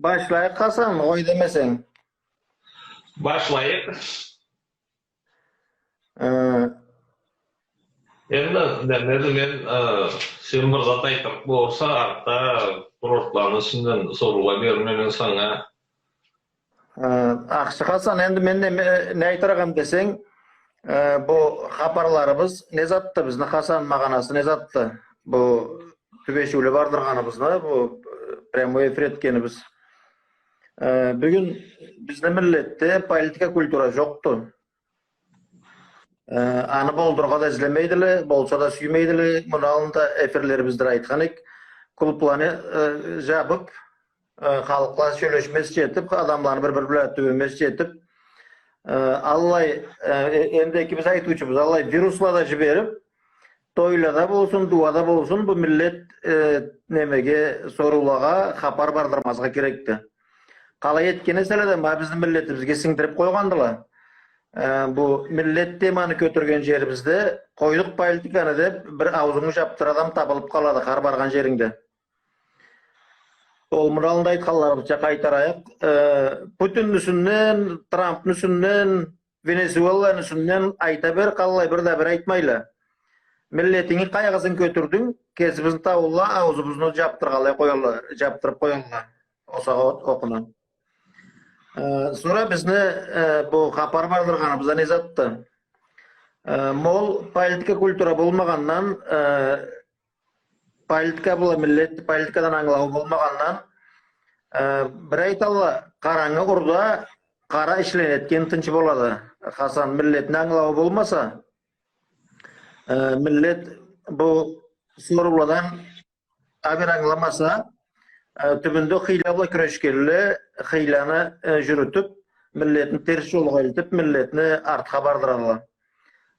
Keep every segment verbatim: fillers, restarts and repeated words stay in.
Башлайыкъ, Хасан, къой демесенг. Башлайыкъ. Э, Энди, неме эди, мен, э, сен бир зат айтырыкъ болурса, артда курортланы юсюнден соруула берирме мен санга. Э, ахшы, Хасан, энди мен неме, не айтырыгъым десенг, э, бу хапарларыбыз не затды, бизни, Хасан, магъанасы не затды? Бу тюбешиуле бардыргъаныбызны, бу, э, прямой эфир этгенибиз. Э, бюгюн бизни миллетде политика культура жокъду. Э, аны болдурургъа да излемейдиле, болса да сюймейдиле. Муну аллында эфирлерибизде айтхан эдик. Клубланы, э, жабып, э, халкъла сёлешмезча этип, адамланы бир-бири бла тюбемезча этип, э, аллай, э, э, энди экибиз айтыучубуз, аллай вирусла да жиберип, тойлада болсун, дууада болсун, бу миллет, э, немеге, соруулагъа хапар бардырмазгъа керекди. Къалай этген эселе да, ма бизни миллетибизге сингдирип къойгъандыла. Э, бу миллет теманы кётюрген жерибизде, къойдукъ политиканы деп, бир аузунгу жапдырыр адам табылып къалады хар баргъан жерингде. Ол муну аллында айтханларыбызча къайтарайыкъ. Э, Путинни юсюнден, Трампны юсюнден, Венесуэланы юсюнден айта бер, къаллай, бир да бир айтмайла. Миллетинги къайгъысын кётюрдюнг, кесибизни таулула, аузубузну жапдыргъанлай къоялла, жапдырып къоялла. Осагъа от окъуна. Э, сора бизни, э, бу хапар бардыргъаныбыз да не затды? Э, ма ол политика культура болмагъандан, э, политика бла миллет, политикадан ангылауу болмагъандан, э, бир айталла, къарангы урда къара ишлени этген тынч болады. Хасан, миллетни ангылауу болмаса, э, миллет бу сорууладан абир ангыламаса, э, тюбюнде хыйла бла кюрешгенле, хыйланы, э, жюрютюп, миллетни терс жолгъа элтип, миллетни артха бардыралла.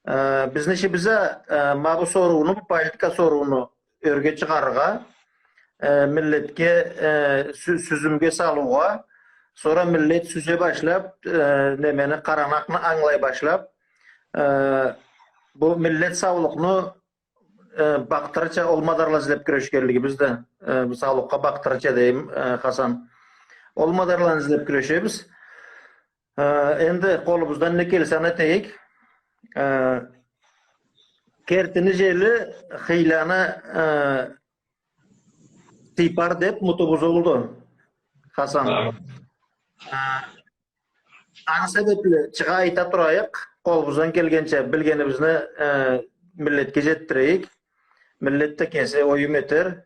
Э, бизни ишибиз а, э, ма бу сорууну, бу политика сорууну ёрге чыгъарыргъа, э, миллетге, э, сю-, сюзюмге салыугъа, сора миллет сюзе башлап, э, немени, къарангыны ангылай башлап, э, бу миллет саулукъну, э, бакъдырырча ол мадарла излеп кюрешгенлигибиз да, э, бу саулукъгъа бакъдырырча дейим, э, Хасан. Ол мадарланы излеп кюрешебиз. Э, энди къолубуздан не келсе, аны этейик. Э, кертини жели хыйланы, э, тыйпар деп мутубуз олду, Хасан. Хы. Э, аны себепли чыгъа айта турайыкъ, къолубуздан келгенча билгенибизни, э, миллетге жетдирейик. Миллет да кеси оюм этер.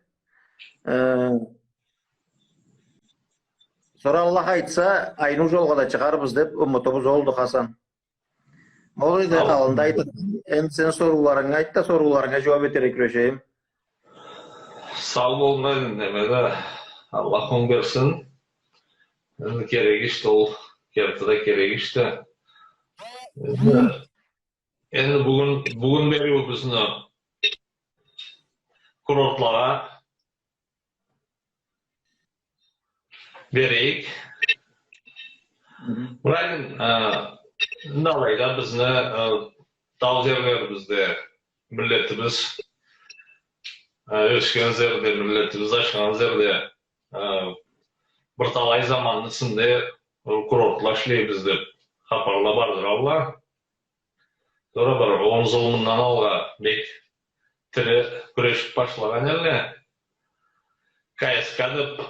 Э, Сора Аллах айтса, айныу жолгъа да чыгъарбыз деп умутубуз олду, Хасан. Ол эди аллында айтып, энди сен сорууларынгы айт да, сорууларынга жууап этерге кюрешейим. Сау бол, неме да, Аллах онг берсин. Энди керек ишди ол, керти да керек ишди. Энди, энди бюгюн, бюгюн бериуюбюзню курортлагъа берейик. Мгм. Ибрагим, э, энди алайда бизни, э, тау жерлерибизде миллетибиз, э, ёсген жерде, миллетибиз ашхан жерде, э, бир талай заманны ичинде, э, курортла ишлейбиз деп хапарла бардыралла. Сора бир он жыл мындан алгъа бек тири кюрешип башлагъан эдиле. К С К деп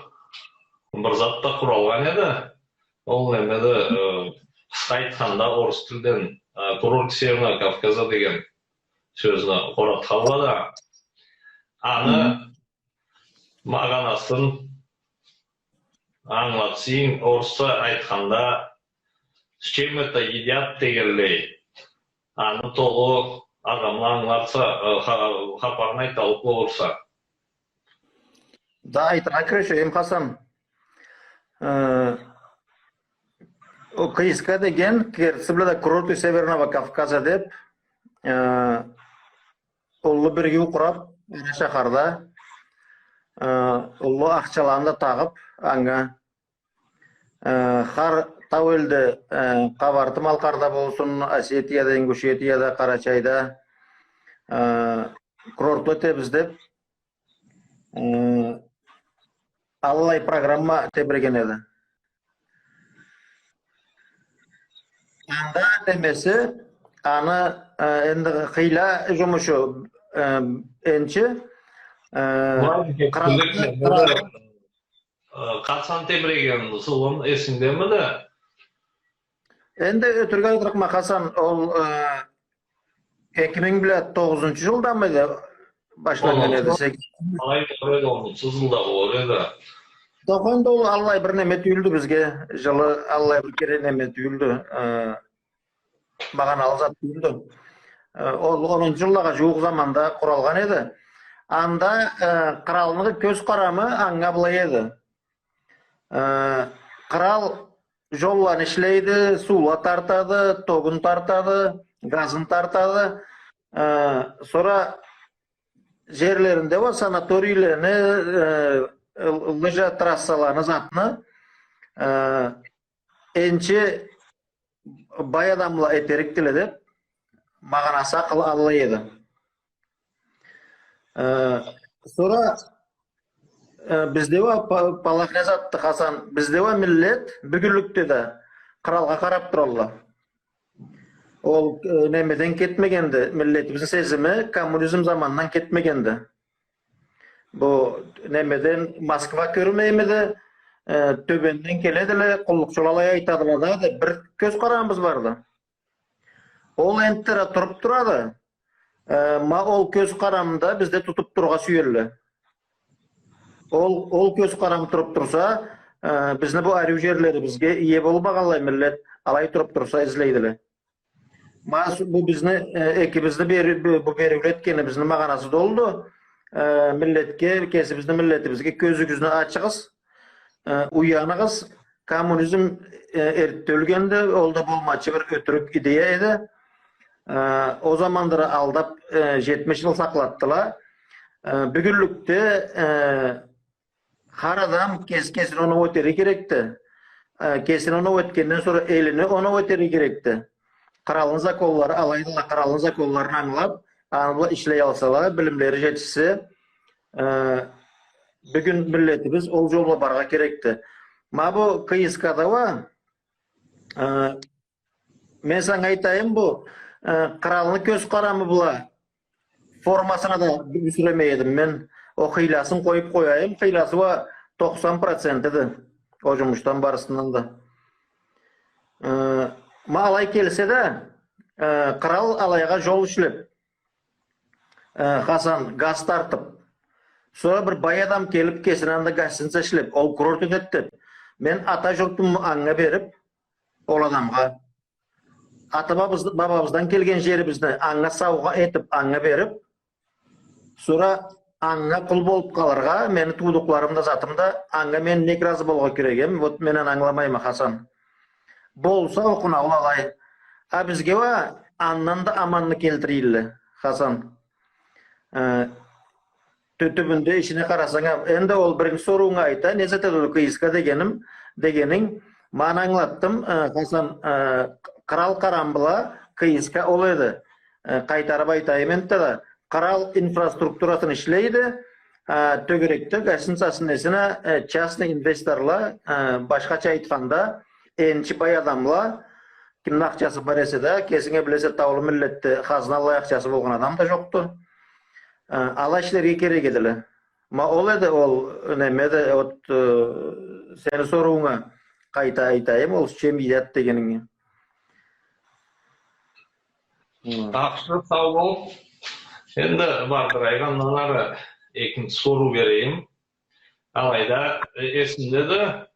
бир зат да къуралгъан эди. Ол неме да, э, къысха айтханда, орус тилден, э, курорт Северного Кавказа деген сёзню къоратханла да. Аны магъанасын ангылатсанг, орусча айтханда, с чем это едят дегенлей. Аны толу адамла ангыларча, э, ха-, хапарын айталлыкъ болурса. Да, айтыргъа кюрешейим, Хасан. Э, о К С К деген, кертиси бла да курорты Северного Кавказа деп, э, уллу биригиу къурап, ара шахарда, э, уллу ахчаланы да тагъып, анга, э, хар тау элде, э, Къабарты-Малкъарда болсун, Осетияда, Ингушетияда, Къарачайда, э, курортла этебиз деп, э, аллай программа тебреген эди. Анда немеси, аны, э, энди хыйла жумушу, э, энчи, э, Мурадик, къыралны, тюзетме, къыралны, э, къачан тебреген, сылын эсингдемиди? Энди ётюрюк айтырыкъма, Хасан, ол, э, эки минг бла тогъузунчу жылдамыды башланнган эди, сегиз? Алай болур эди, онунчу жылда болур эди. Тохуюнда ол аллай бир неме тюйюлдю бизге, жылы аллай бир керек неме тюйюлдю. Э, магъаналы зат тюйюлдю. Э, ол онунчу жыллагъа жууукъ заманда къуралгъан эди. Анда, э, къыралны кёз къарамы анга былай эди. Э, къырал жолланы ишлейди, суула тартады, тогун тартады, газын тартады. Э, сора жерлеринде уа санаторийлени, э, л-, лыжа трассаланы затны, э, энчи бай адамла этерикдиле деп, магъанасы акъыл аллай эди. Э, сора, э, бизде уа па-, палах не затды, Хасан, бизде уа миллет бюгюнлюкде да къыралгъа къарап туралла. Ол, э, немеден кетмегенди, миллетибизни сезими коммунизм замандан кетмегенди. Бу немеден Москва кёрмеймиди, э, тёбенден келедиле, къуллукъчула алай айтадыла да, деп бир кёз къарамыбыз барды. Ол энтта да туруп турады. Э, ма ол кёз къарамда бизде тутуп турургъа сюелле. Ол, ол кёз къарам туруп турса, э, бизни бу ариу жерлерибизге ие болмагъанлай миллет алай туруп турса излейдиле. Ма с-, бу бизни, э, экибизни бери-, бу, бу бериуле этгенибизни магъанасы да олду. Э, миллетге, кесибизни миллетибизге кёзюгюзню ачыгъыз, э, уяныгъыз. Коммунизм, э, эртте ёлгенди, ол да болмачы бир ётюрюк идея эди. Э, ол заманлары алдап, э, жетмиш жыл сакълатдыла. Э, бюгюнлюкде, э, хар адам кес-, кесин оноу этерге керекди. Э, кесин оноу этгенден сора элини оноу этерге керекди. Къыралны законлары алайдыла, къыралны законларын ангылап, аны бла ишлей алсала, билимлери жетишсе, э, бюгюн миллетибиз ол жол бла барыргъа керекди. Ма бу К С К-да уа, э, мен санга айтайым, бу, э, къыралны кёз къарамы бла формасына да бюсюремей эдим мен. Ол хыйласын къоюп къояйым, хыйласы уа токъсан процентиди ол жумушдан барысындан да. Э, ма алай келсе да, э, къырал алайгъа жол ишлеп, э, Хасан, газ тартып, сора бир бай адам келип, кесине анда гостиница ишлеп, ол курорт этет деп, мен ата журтуму анга берип, ол адамгъа, ата-бабабыз-, бабабыздан келген жерибизни анга саугъа этип, анга берип, сора анга къул болуп къалыргъа, мени туудукъларым да, затым да, анга мен нек разы болургъа керек эдим? Вот мен аны ангыламайма, Хасан. Болса, окъуна ол алай. А бизге уа андан да аманны келтирелле, Хасан. Э, тю-, тюбюнде ишине къарасанг а, энди ол биринчи соруунга айта, не зат эди ол К С К дегеним, дегенинг, ма аны ангылатдым, э, Хасан, э, къырал къарам бла К С К ол эди. Э, къайтарып айтайым энтта да, къырал инфраструктурасын ишлейди, э, тёгерекде гостиницасын, несин а, э, частный инвесторла, э, башхача айтханда, энчи бай адамла, кимни ахчасы бар эсе да, кесинг а билесе, таулу миллетде хазна аллай ахчасы болгъан адам да жокъду. Э, ала ишлерге керек эдиле. Ма ол эди, ол неме да, вот, э, сени соруунга къайта айтайым, ол с чем едят дегенинге. Хы. Тахшы, сау бол. Энди бардырайгъандан ары экинчи соруу берейим. Алайда, э, эсимдеди,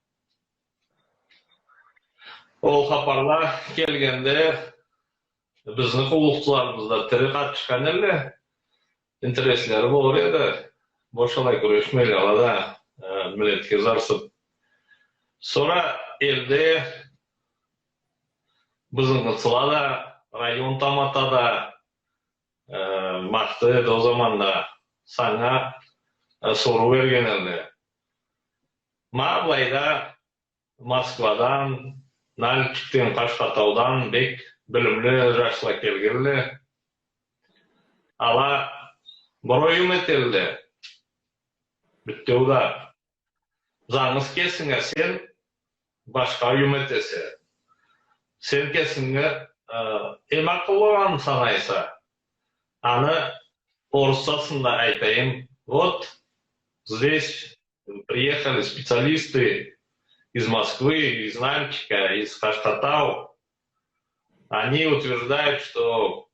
ол хапарла келгенде бизни къуллукъчуларыбыз да тири къатышхан эдиле, интереслери болур эди. Бош алай кюрешмейле, ала да, э, миллетге зарсып. Сора элде бызынгысыла да, район тамата да, э, Махты эди ол заманда, санга, э, соруу берген эдиле. Ма былайда Москвадан, Нальчикден, Къашхатаудан бек билимли жашла келгенле. Ала бир оюм этелле. Битеу да. Жангыз кесинге сен башха уюм этесе. Сен кесинге, э, эм акъыллы санайса, аны орусчасында айтайым. Вот здесь приехали специалисты из Москвы, из Нальчика, из Хаштатау. Они утверждают, что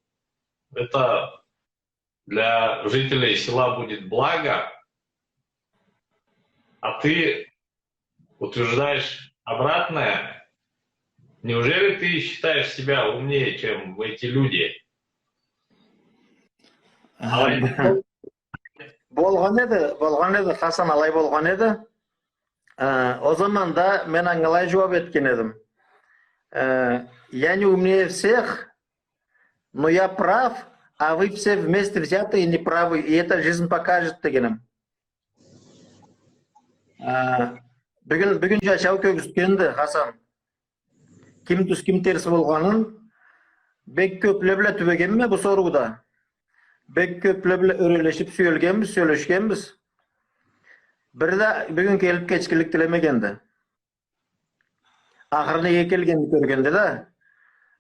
это для жителей села будет благо, а ты утверждаешь обратное. Неужели ты считаешь себя умнее, чем эти люди? Алай. Болгъан эди, болгъан эди, Хасан, алай болгъан эди. Э, ол заманда мен анга алай жууап этген эдим. Э, я не умнее всех, но я прав, а вы все вместе взятые неправы, и это жизнь покажет, дегеним. Э, бюгюн, бюгюн жашау кёргюзтгенди, Хасан. Ким тюз, ким терс болгъанын. Бек кёпле бла тюбегенме бу сорууда. Бек кёпле бла ёрелешип сюелгенбиз, сёлешгенбиз. Бири да бюгюн келип кечгинлик тилемегенди. Ахыры неге келгенин кёргенде да,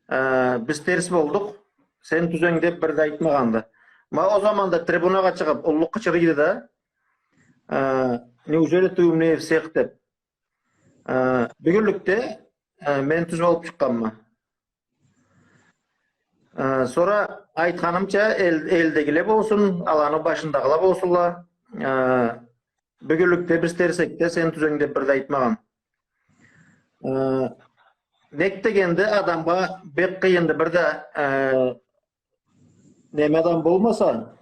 э, биз терс болдукъ, сен тюзенг деп бири да айтмагъанды. Ма ол заманда трибунагъа чыгъып, уллу къычырыйды да, э, неужели ты умнее всех деп. Э, бюгюнлюкде, э, мен тюз болуп чыкъгъанма. Э, сора айтханымча, эл-, элдегиле болсун, аланы башындагъыла болсунла. Э, бюгюнлюкде биз терсек да, сен тюзенг деп бири да айтмагъан. Э, нек дегенде, адамгъа бек къыйынды. Бир да, э, неме адам болмаса,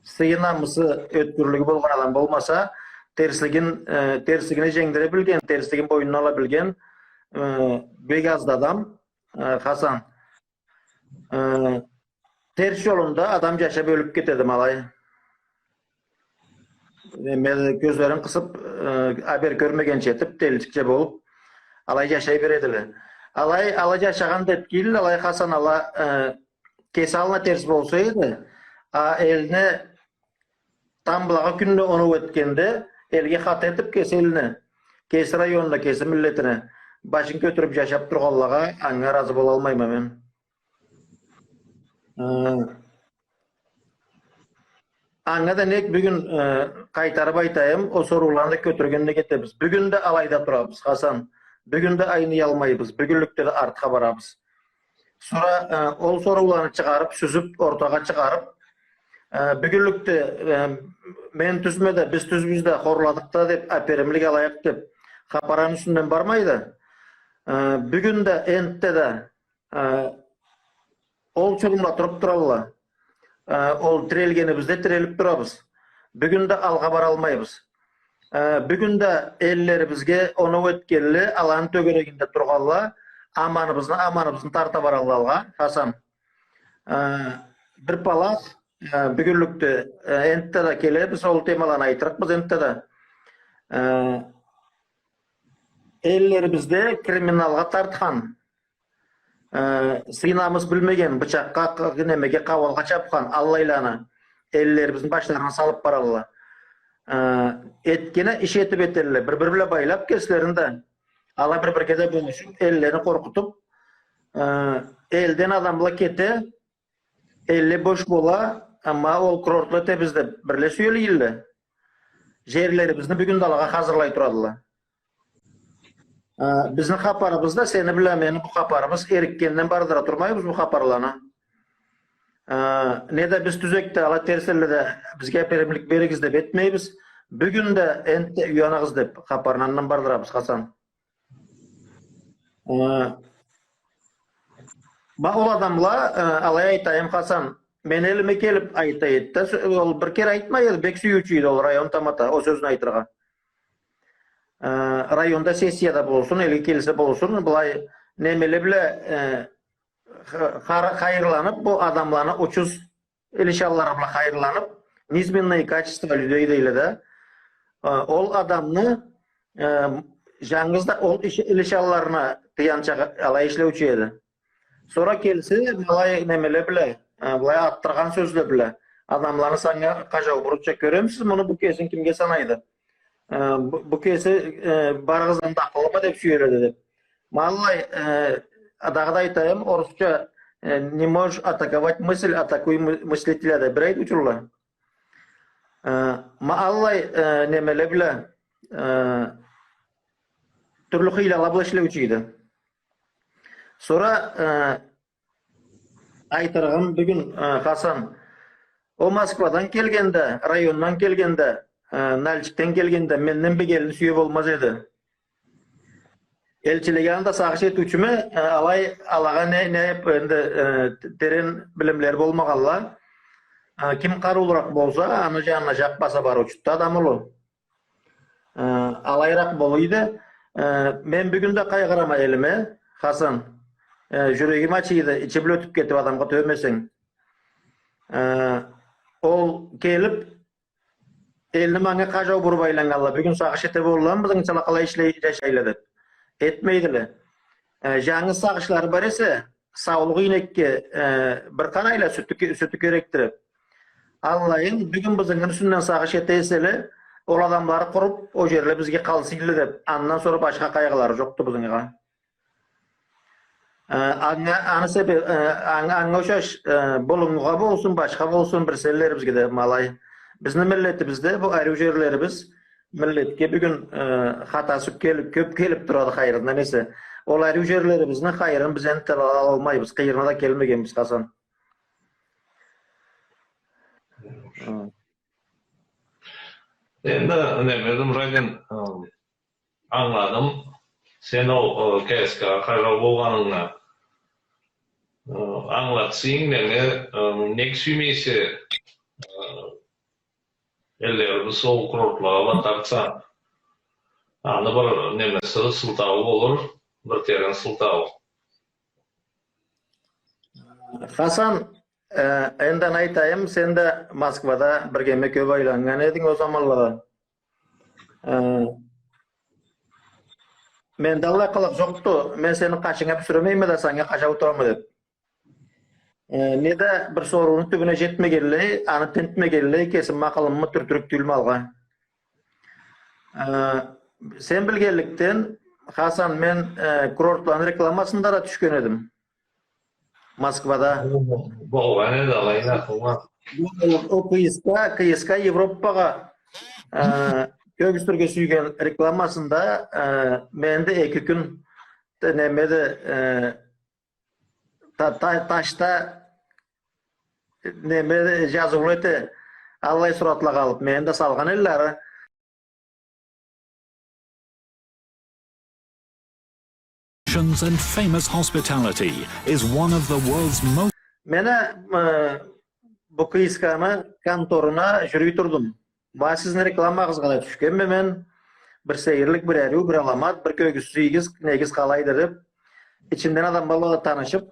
сыйы-намысы, ёткюрлюгю болгъан адам болмаса, терслигин, э, терслигини женгдире билген, терслигин бойнуна ала билген, э, бек азды адам, э, Хасан. Э, терс жолунда адам жашап ёлюп кетеди ма алай. Неме, кёзлерин къысып, э, абер кёрмегенча этип, деличикча болуп, алай жашай бередиле. Алай, ала жашагъан деп кийин, алай Хасан ала, э, кеси аллына терс болса эди, а элине тамблагъы кюнде оноу этгенде, элге хата этип кеси элине, кеси районуна, кеси миллетине башын кётюрюп жашап тургъанлагъа анга ыразы болалмайма мен. Э, анга да нек бюгюн, э, къайтарып айтайым, ол сорууланы да кётюрген нек этебиз. Бюгюн да алайда турабыз, Хасан. Бюгюн да айныялмайбыз. Бюгюнлюкде да артха барабыз. Сора, э, ол сорууланы чыгъарып, сюзюп, ортагъа чыгъарып, э, бюгюнлюкде, э, мен тюзме да, биз тюзбюз да, хорладыкъ да деп, аперимлик алайыкъ деп, хапараны юсюнден бармай да, э, бюгюн да, энтда да, э, ол чурумла туруп туралла. Э, ол тирелгенибизде тирелип турабыз. Бюгюн да алгъа баралмайбыз. Э, бюгюн да эллерибизге оноу этгенле, аланы тёгерегинде тургъанла, аманыбызны, аманыбызны тарта баралла алгъа, Хасан. Э, бир палас, э, бюгюнлюкде, э, энтда да келебиз, ол темаланы айтырыкъбыз энтда да. Э, эллерибизде криминалгъа тартхан, э, сый-намыс билмеген, бычакъгъа, къ-, немеге, къауалгъа чапхан аллайланы эллерибизни башларына салып баралла. Э, этгени иш этип этелле, бир-бири бла байлап кеслерин да, ала бир-бирге да болушуп, эллени къоркъутуп, э, элден адамла кете, элле бош бола, амма ол курортла этебиз деп бирле сюелгенле. Жерлерибизни бюгюн да алагъа хазырлай турадыла. Э, бизни хапарыбыз да, сени бла мени бу хапарыбыз, эрикгенден бардыра турмайбыз бу хапарланы. Э, не да биз тюзек да, ала терс элле да, бизге аперимлик беригиз деп этмейбиз. Бюгюн да энтда уяныгъыз деп хапарны андан бардырабыз, Хасан. Э, ма ол адамла, э, алай айтайым, Хасан, мени элиме келип айта эди да, сё-, ол бир кере айтмай эди, бек сюйюучю эди ол район тамата, ол сёзню айтыргъа. Э, районда сессияда болсун, элге келсе болсун, былай немеле бла, э, ха-, хар-, хайырланып, бу адамланы учуз илишанлары бла хайырланып, низменные качества людей дейле да. Э, ол адамны, э, жангыз да ол иш-, илишанларына тыянча алай ишлеучю эди. Сора келсе, былай немеле бла, э, былай аттыргъан сёзле бла адамланы санга къажау буруча: «Кёремисиз муну, бу кесин кимге санайды?» э, бу, бу кеси, э, барыгъыздан да акъыллыма деп сюеледи деп. Ма аллай, э, дагъыда айтайым, орусча, э, не можешь атаковать мысль, атакуй мы-, мыслителя деп бир айтыучулла. Э, ма аллай, э, немеле бла, э, тюрлю хыйлала бла ишлеучю эди. Сора, э, айтырыгъым бюгюн, э, Хасан, ол Москвадан келгенде, райондан келгенде, э, Нальчикден келгенде, менден бир келин сюе болмаз эди. Элчилеге анда сагъыш этиучюме, э, алай, алагъа не, не, энди, э, терен билимлери болмагъанла, э, ким къарыулуракъ болса, аны жанына жакъ баса барыучуду да адам улу. Э, алайыракъ болуйду. Э, мен бюгюн да къайгъырама элиме, Хасан. Э, жюрегим ачыйды, ичи бла ётюп кетип адамгъа тёбемесенг. Э, ол келип, элни манга къажау буруп айланнганла, бюгюн сагъыш эте болурламы, бизингичала къалай ишлей, жашайла деп. Этмейдиле. Э, жангыз сагъышлары бар эсе, саулукъ ийнекге, э, бир къарайла, сютю ке-, сютю керекди деп. Аллайын, бюгюн бизингини юсюнден сагъыш эте эселе, ол адамлары къуруп, ол жерле бизге къалсынла деп, андан сора башха къайгъылары жокъду бизингиге. Э, анга, аны себе-, э, анга, анга ушаш, э, булунгугъа болсун, башха болсун, бир селлерибизге да ма алай. Бизни миллетибизде бу ариу жерлерибиз, миллетге бюгюн, э, хатасы кёп келип, кёп келип турады хайырындан эсе. Ол ариу жерлерибизни хайырын биз энтта алалмайбыз, къыйырына да келмегенбиз, Хасан. Хы. Энди, неме, Нурадин, э, ангыладым. Сен ол, э, К С К-гъа къажау болгъанынгы, э, ангылатсанг, неме, э, нек сюймейсе, э, эллерибиз ол курортлагъа батарча. Аны бир немеси, сылтауу болур, бир терен сылтауу. Хасан, э, энди аны айтайым, сен да Москвада биргеме кёп айланнган эдинг ол заманлада. Э, менде аллай къылыкъ жокъду, мен сени къашынга бюсюремейме да, санга къажау турама деп. Э, неда бир сорууну тюбюне жетмегенлей, аны тинтмегенлей, кесими акъылымы тюртюрюк тюйюлме алгъа. Э, сен билгенликден, Хасан, мен, э, курортланы рекламасында да тюшген эдим. Москвада. Болгъан эди, алай да, болгъан. Ол К С К, К С К Европагъа, э, кёргюзтюрге сюйген рекламасында, э, мени да эки кюн, немеде, э, та-, та-, ташда, неме, жазыулу эте, аллай суратла къалып, мени да салгъан элле ары. And famous hospitality is one of the world's most Мен а, э, бу К С К-ны конторуна жюрюй турдум. Ма сизни рекламагъызгъа да тюшгенме мен. Бир сейирлик, бир ариу, бир аламат, бир кёргюзтсегиз, негиз къалайды деп. Ичинден адамла бла да танышып,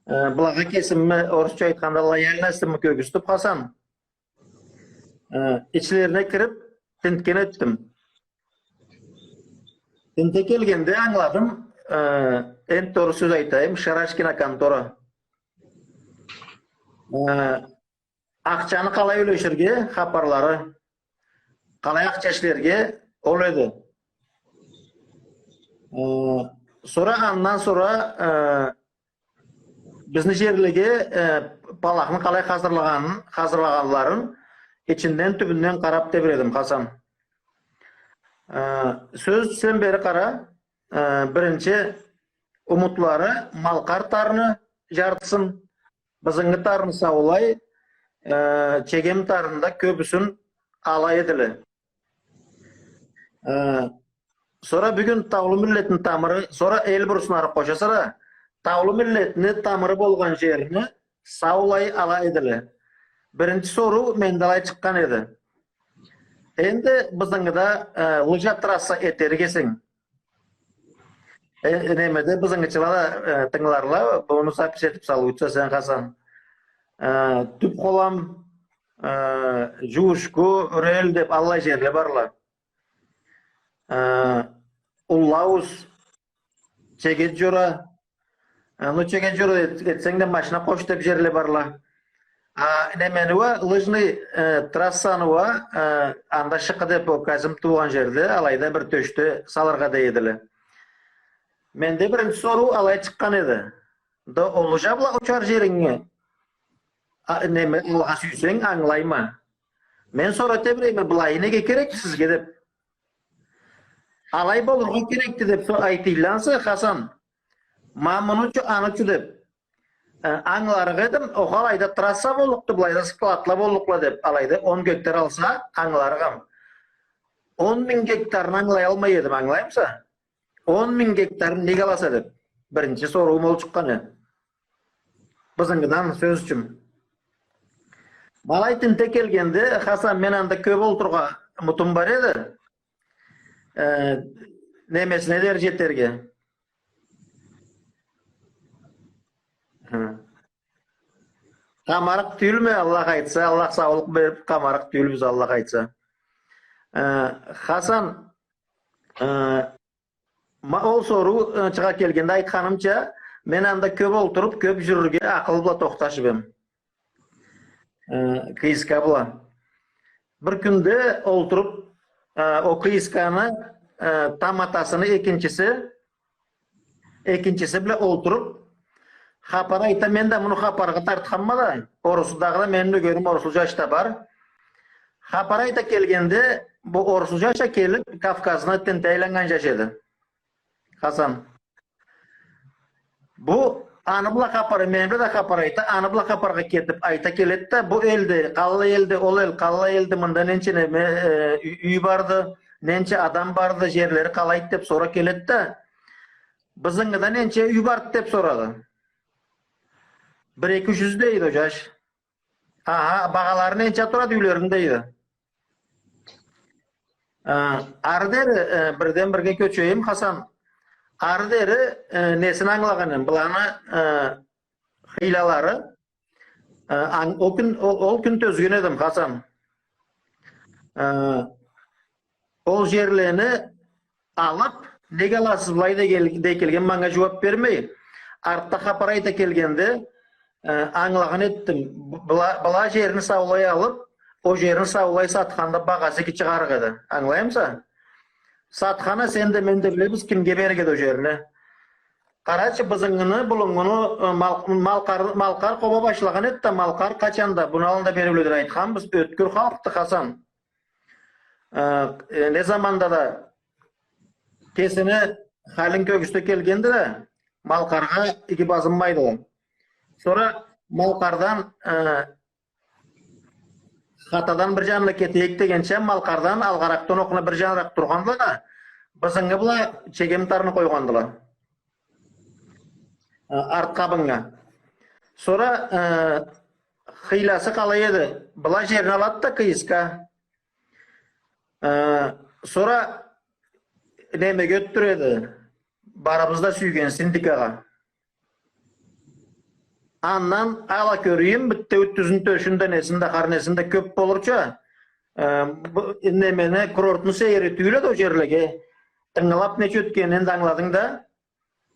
э, былагъа кесими, орусча айтханда, лояльностюмю кёргюзтюп, Хасан, э, ичлерине кирип, тинтген этдим. Тинте келгенде ангыладым, э, энтта орус сёз айтайым, Шарашкина контора. Э, Ахчаны къалай юлеширге хапарлары, къалай ахча ишлерге, ол эди. Э, сора, андан сора, э, бизни жерлеге, э, палахны къалай хазырлагъанын, хазырлагъанларын ичинден, тюбюнден къарап тебиредим, Хасан. Э, сёз, сен бери къара, э, биринчи умутлары Малкъар тарны жартысын, Бызынгы тарны саулай, э, Чегем тарны да кёбюсюн ала эдиле. Э, сора бюгюн таулу миллетни тамыры, сора Эльбрусну ары къошаса да, таулу миллетни тамыры болгъан жерни саулай ала эдиле. Биринчи соруу менде алай чыкъгъан эди. Энди Бызынгыда, э, лыжа трасса этерик эсенг, э, немеде, бызынгычыла да, э, тынгыларла, буну запись этип салыучуса сен, Хасан. Э, Тюп Холам, э, Жуушку, Юрел деп аллай жерле барла. Э, Уллаус, Чегет Жора. Э, ну, Чегет Жора эт-, этсенг да, Машина Къош деп жерле барла. А, немени уа, лыжный, э, трассаны уа, э, анда Шыкъы деп, о Казим туугъан жерде, алайда бир тёшде салыргъа дейдиле. Менде биринчи соруу алай чыкъгъан эди. Да, о лыжа бла учар жеринги, а, неме, алгъа сюйсенг, ангылайма. Мен сора тебирейме, былайы неге керекди сизге деп. Алай болургъа керекди деп со-, айтыйла ансы, Хасан. Ма муну ючюн, аны ючюн деп. Э, ангыларыкъ эдим, ол алайда трасса боллукъду, былайда складла боллукъла деп, алайда он гектар алса, ангыларыкъ эдим. Он минг гектарны ангылаялмай эдим, ангылаймыса? Он минг гектарны нек аласа деп. Биринчи соруум ол чыкъгъан эди. Бызынгыдан сёз ючюн. Ма алай тинте келгенде, Хасан, мен анда кёп олтурургъа умутум бар эди. Э, немесине дери жетерге. Хы. Къамарыкъ тюйюлме, Аллах айтса, Аллах саулукъ берип, къамарыкъ тюйюлбюз, Аллах айтса. Э, Хасан, э, ма ол соруу, э, чыгъа келгенде айтханымча, мен анда кёп олтуруп, кёп жюрюрге акъыл бла тохташып эм. Э, кыйыска бла. Бир кюнде олтуруп, э, о кыйысканы, э, таматасыны экинчиси, экинчиси бла олтуруп, хапар айта, мен да муну хапаргъа тартханма да, орусу дагъыда, мени нёгерим, оруслу жаш да бар. Хапар айта келгенде, бу оруслу жаш а келип, Кавказны тинте айланнган жаш эди. Хасан. Бу аны бла хапар, мени бла да хапар айта, аны бла хапаргъа кетип, айта келеди да, бу элде, къаллай элди, ол эл, къаллай элди, мында ненча неме, э, юй, юй барды, ненча адам барды, жерлери къалайды деп сора келеди да, бызынгыда ненча юй барды деп сорады. Бир эки жюз дейди о жаш. Аха, багъалары ненча турады юйлерини дейди. Э, ары дери, э, бирден бирге кёчейим, Хасан. Ары дери, э, несин ангылагъан эдим, быланы, э, хыйлалары, э, ан-, ол кюн, ол, ол кюн тёзген эдим, Хасан. Э, ол жерлени алып, неге аласыз былай дей кел-, дей келген, манга жууап бермей. Артда хапар айта келгенде, э, ангылагъан этдим. Бу-, была, была жерни саулай алып, о жерни саулай сатханда багъасы эки чыгъарыкъ эди. Ангылаймыса? Сатхан а сен да, мен да билебиз кимге берик эди о жерни. Къарачы, бызынгыны, булунгуну, э, Мал-, Малкъар, Малкъар къоба башлагъан эди да, Малкъар къачан да, муну аллында бери бла да айтханбыз, ёткюр халкъды, Хасан. Э, э, не заманда да кесини халин кёргюзте келгенди да, Малкъаргъа иги базынмайды ол. Сора Малкъардан, э, хатадан бир жанына кетейик дегенча, Малкъардан алгъаракъдан окъуна бир жаныракъ тургъандыла да, бызынгы бла Чегем тарны къойгъандыла. Э, арт къабыннга. Сора, э, хыйласы къалай эди? Была жерни алады да кыйыска. Э, сора немеге ётдюреди. Барыбыз да сюйген Синдикагъа. Андан ала кёрейим, битеу тюзюн, тёшюн да, несин да, хар несин да кёп болурча, э, бу, немени, курортну сейири тюйюл эди о жерлеге. Тынгылап нечик ётгенин энди ангыладынг да.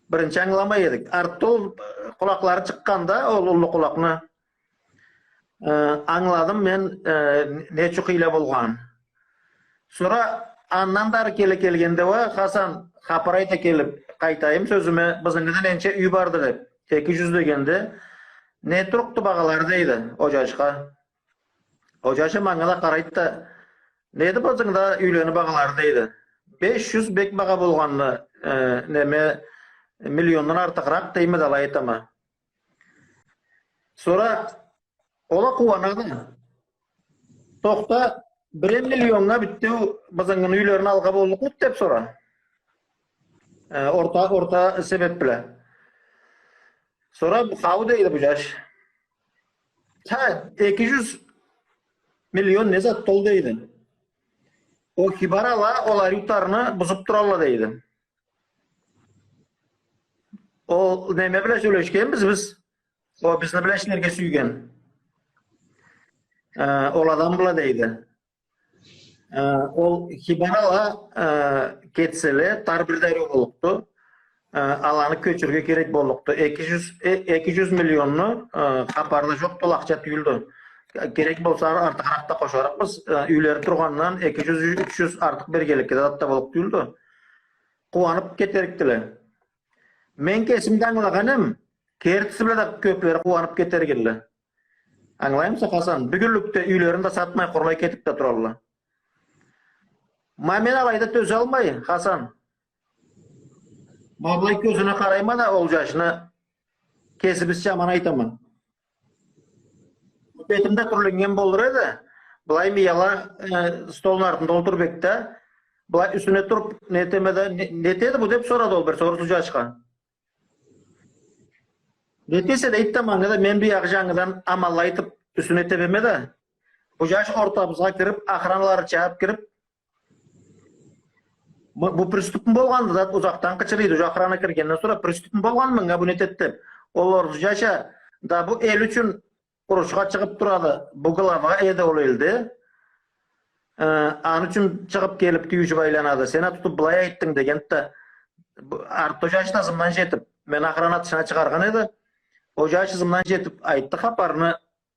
Биринчи ангыламай эдик. Артда ол, э, къулакълары чыкъгъанда, ол уллу къулакъны, э, ангыладым мен, э, не ючюн хыйла болгъанын. Сора андан да ары келе келгенде уа, Хасан, хапар айта келип, къайтайым сёзюме, бызынгыда ненча юй барды деп, эки жюз дегенде, не турукъду багъалары дейди о жашха. О жаш а манга да къарайды да, неди бызынгыда юйлени багъалары дейди. Беш жюз бек багъа болгъанны, э, неме, миллиондан артыгъыракъ дейме да, алай айтама. Сора ол а къууанады. Тохта, бирер миллионнга битеу бызынгыны юйлерин алгъа боллукъмуду деп сора. Э, орта, орта себеп бла. Сора бу хау дейди бу жаш. Ха, эки жюз миллион не затды ол дейди. О хибарала ол ариу тарны бузуп туралла дейди. Ол неме бла сёлешгенбиз биз. О бизни бла ишлерге сюйген. Э, ол адам бла дейди. Э, ол хибарала, э, кетселе, тар бир да ариу боллукъду. э, аланы кёчюрге керек боллукъду. Эки жюз, э, эки жюз миллионну, э, хапарда жокъду, ол ахча тюйюлдю. Керек болса, ар-, артыгъыракъ да къошарыкъбыз. Э, юйлери тургъандан эки жюз, юч жюз артыкъ бергенликге да зат да боллукъ тюйюлдю. Къууанып кетерикдиле. Мен кесим да ангылагъаным, кертиси бла да кёплери къууанып кетерикдиле. Ангылаймыса, Хасан? Бюгюнлюкде юйлерин да сатмай, къурулай кетип да туралла. Ма мен алайда тёзалмай, Хасан. Ма былай кёзюне къарайма да ол жашны, кесибизча аман айтама. Бетим да тюрленнген болур эди. Былай мияла, э, столну артында олтуруп эди да, былай юсюне туруп, нетеме да, не, нетеди бу деп сорады ол бир сорусуз жашха. Нетесе дейди да, манга да мен биягъы жангыдан аманла айтып юсюне тебеме да, бу жаш ортабызгъа кирип, охраналары чабып кирип, бу, бу преступник болгъанды да, узакъдан къычырыйды, уже охрана киргенден сора преступник болгъанды, манга бу нетеди деп. Ол орусча да, бу эл ючюн урушха чыгъып турады, бу глава эди ол элде. Э, аны ючюн чыгъып келип, тюйюшюп айланады. Сен а тутуп былай айтдынг дегенди да, бу, артда ол жаш да ызымдан жетип, мен охрана тышына чыгъаргъан эди. Ол жаш ызымдан жетип айтды хапарны,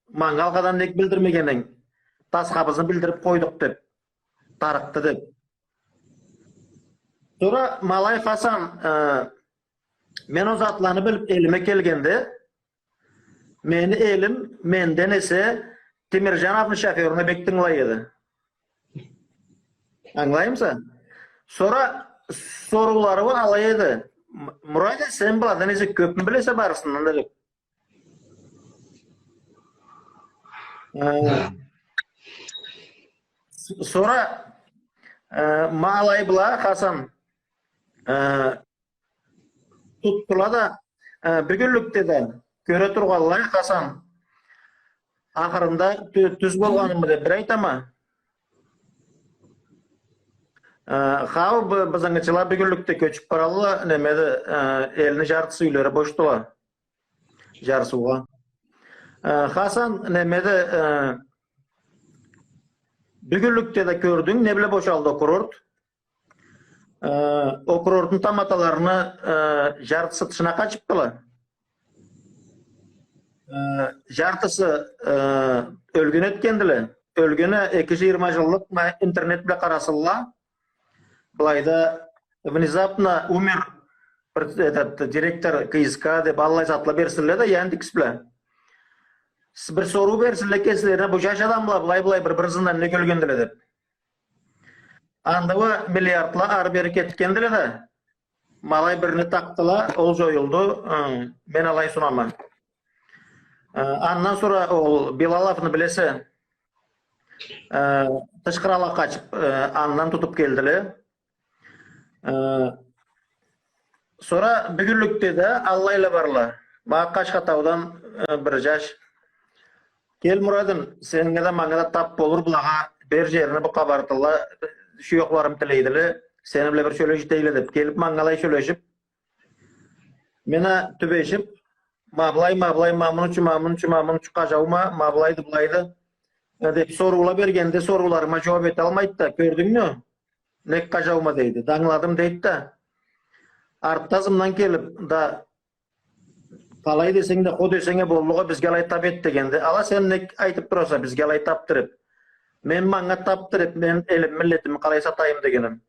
манга алгъадан нек билдирмегенинг, тасхабызны билдирип къойдукъ деп, тарыкъды деп. Сора ма алай, Хасан, э, мен ол затланы билип элиме келгенде, мени элим менден эсе Темиржановну шофёруна бек тынгылай эди. Ангылаймыса? Сора соруулары уа алай эди. М-, Мурадин, сен быладан эсе кёпмю билесе барысындан да деп. Э, с-, сора, э, ма алай бла, Хасан, э, тутдула да, э, бюгюнлюкде да кёре тургъанлай, Хасан, ахырында тю-, тюз болгъанымы деп бир айтама. Э, хау, бу-, бызынгычыла бюгюнлюкде кёчюп баралла, немеди, э, элни жартысы юйлери бошдула. Жарсыугъа. Э, Хасан, немеди, э, бюгюнлюкде да кёрдюнг, не бла бошалды о курорт? Э, о курортну таматаларыны, э, жартысы тышына къачыпдыла. Э, жартысы, э, ёлген этгендиле. Ёлгени эки жыйырма жыллыкъ, ма, интернет бла къарасынла. Былайда внезапно умер, этот, директор К С К деп аллай затла берсинле да, Яндекс бла. С-, бир соруу берсинле кеслерине, бу жаш адамла былай-былай бир-бир ызындан нек ёлгендиле деп. Анда уа миллиардла ары-бери кетгендиле да, ма алай бирини такъдыла, ол жоюлду, ы, мен алай сунама. Ы, андан сора ол Билаловну билесе, ы, тыш къралгъа къачып, ы, андан тутуп келдиле. Э, сора бюгюнлюкде да аллайла барла. Ма Къашхатаудан, э, бир жаш. Кел, Мурадин, сеннге да, манга да тап болур, былагъа бир жерни бу къабартыла, шуёхларым тилейдиле, сени бла бир сёлешейикле деп. Келип, манга алай сёлешип, мен а тюбешип, ма былай, ма былай, ма муну ючюн, ма муну ючюн, ма муну ючюн къажаума, ма былайды, былайды, э, деп соруула бергенде, сорууларыма жууап эталмайды да, кёрдюнгмю? Нек къажаума дейди. Да ангыладым дейди да. Артда ызымдан келип да, къалай десенг да, хо десенг а боллукъ а, бизге алай тап эт дегенде, ала сен нек айтып тураса, бизге алай тапды деп. Мен манга тапды деп, мен элим, миллетими къалай сатайым дегеним.